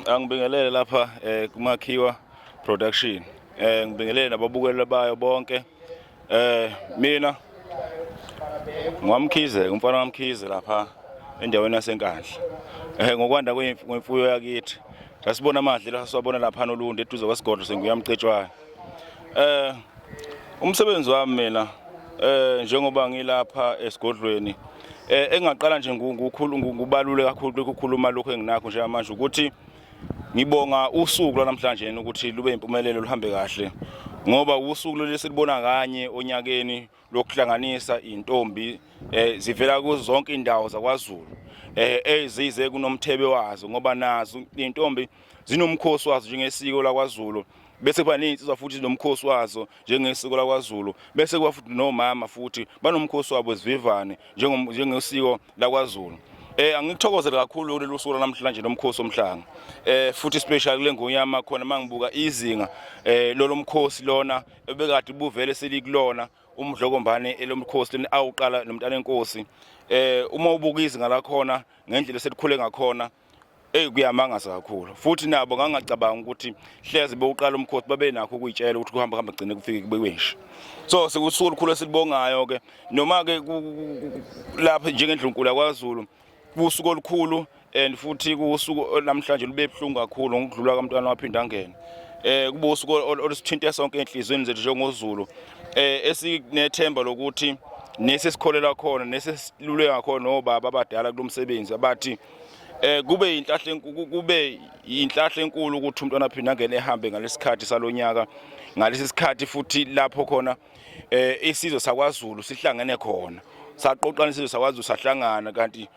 Angibingelele lapha kuMakhiwa Production. Ngibingelele nababukeli bayo bonke. Mina ngwamkhize, umfana wamkhize lapha endaweni yaseNkandla. Ngokwanda kwemfuyo yakithi. Sasibona amadlelo sasiwabona lapha noLundi eduze kwesigodlo senguyamcetshwayo. Umsebenzi wami mina njengoba ngilapha esigodlweni engaqala nje ngukhulu ngubalule kakhulu ukukhuluma lokho enginakho njengamanje ukuthi ngibonga usuku lwanamhlanje ukuthi lube impumelelo luhambe kahle ngoba usuku lolu esilibona kanye onyakeni lokuhlanganisa intombi zivela kuzo zonke indawo zakwaZulu ezize kunomthebe wazo ngoba nazo intombi zinomkhosi wazo njengesiko lakwaZulu, bese kuba nezinsizwa futhi zinomkhosi wazo njengesiko lakwaZulu, bese kuba futhi nomama futhi banomkhosi wabo zivivane njengesiko lakwaZulu. Angikuthokozele kakhulu lolu suku namhlanje lomkhosi omhlanga. Futhi special kule ngonyama khona mangibuka izinga lolo mkhosi lona ebekade buvele selikulona umdlokombane elomkhosi leni awuqala nomntana enkosi. Uma ubuka izinga lakhona ngendlela eselikhule ngakhona, eyi kuyamangaza kakhulu, futhi nabo ngangacabanga ukuthi hleze bewuqala umkhosi babe nakho ukuyitshela ukuthi kuhamba hamba gcine kufike kube kwenje. So sikusuku olukhulu esilibongayo ke noma ke lapha njengendlunkulu yakwaZulu, kusuku olukhulu and futhi kusuku namhlanje lube buhlungu kakhulu ngokudlula kamntwana waphinda angene. Kuba usuku olusithinte sonke enhliziyweni zethu njengoZulu, esinethemba lokuthi nesisikholela khona nesesiluleka khona nobaba abadala kulomsebenzi abathi kube inhlahla enkulu, kube inhlahla enkulu ukuthi umntwana aphinde angene ehambe ngalesikhathi salonyaka, ngalesi sikhathi futhi lapho khona isizwe sakwaZulu sihlangene khona, saqoqana isizwe sakwaZulu sahlangana, kanti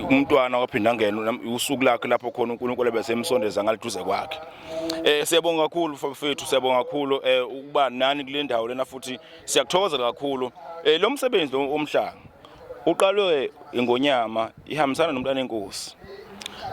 umntwana waphinda angena usuku lakhe lapho khona uNkulunkulu ebesemsondeza ngaliduze kwakhe. Siyabonga kakhulu mfowethu, siyabonga kakhulu ukuba nani kule ndawo lena, futhi siyakuthokozela kakhulu. Lo msebenzi lo omhlanga uqalwe ingonyama ihambisana nomntwana enkosi.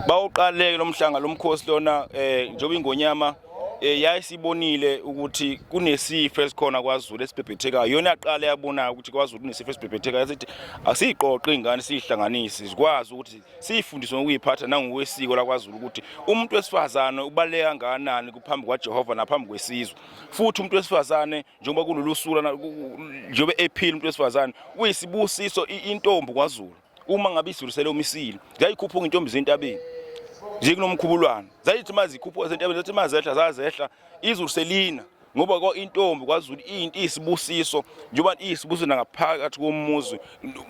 Bawuqaleke lo mhlanga lomkhosi lona njengoba ingonyama yayisibonile ukuthi kunesifo esikhona kwaZulu esibhebhethekayo. Yona yaqala yabona ukuthi kwaZulu kunesifo esibhebhethekayo, yasithi asiyiqoqe ingane siyihlanganise sikwazi ukuthi siyifundiswe ngokuyiphatha nangokwesiko lakwaZulu ukuthi umuntu wesifazane ubaluleke kangakanani kuphambi kwaJehova naphambi kwesizwe. Futhi umuntu wesifazane njengoba kulolu suku njengoba ephila umuntu wesifazane uyisibusiso intombi kwaZulu. Uma ngabe izulu selomisile zayikhuphuka intombi zentabeni zikunomkhubulwana, zayithi uma zikhuphuka zentabeni zathi uma zehla zazehla izulu selina, ngoba kwa intombi kwaZulu into isibusiso, njengoba iyisibusiso nangaphakathi komuzi,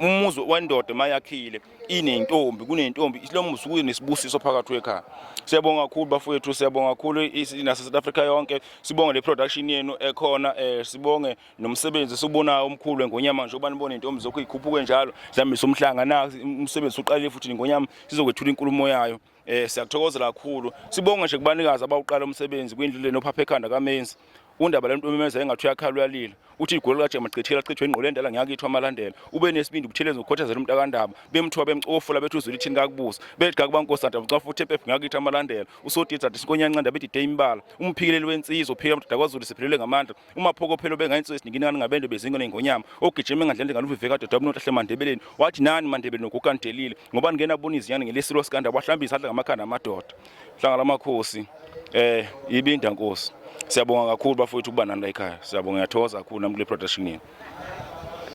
umuzi wendoda mayakhile inentombi, kunentombi lo muzi kunesibusiso phakathi kwekhaya. Siyabonga kakhulu bafowethu, siyabonga kakhulu nase South Africa yonke, sibonge le production yenu ekhona, sibonge nomsebenzi esiwubonayo omkhulu engonyama njengoba nibona intombi zokhu ikhuphuke njalo zihambisa umhlanga, na umsebenzi uqalile futhi ingonyama sizokwethula inkulumo yayo. Siyakuthokozela kakhulu, sibonge nje kubanikazi abawuqala umsebenzi kwindlu le nophapha ekhanda kaMenzi undaba lento umemeza engathi uyakhala uyalila, uthi igolo kaJema chithela chithwe ingqolo endala ngiyakithi amalandela ube nesibindi ubuthelezi ngokukhothazela umuntu akandaba bemthiwa bemcofula bethi uzulu ithini kakubuza bethi kakuba nkosi anta ucafa uthe pephu ngiyakithi amalandela usodidza isikonyana ncanda bethi de imbala umphikeleli wensizwa uphika amadoda kwaZulu siphelele ngamandla umaphokophelo bengayinsizwa esinikini ngabende bezingo nengonyama ogijima engadlele ngaluvive kade dabunota hle mandebeleni wathi nani mandebele nogukandelile ngoba ningena bona izinyane ngelesilo sikanda wahlambisa adla ngamakhanda amadoda hlanga lamakhosi ibinda nkosi. Siyabonga kakhulu bafowethu ukuba nani la ekhaya, siyabonga, ngiyathokoza kakhulu nami kule production yenu.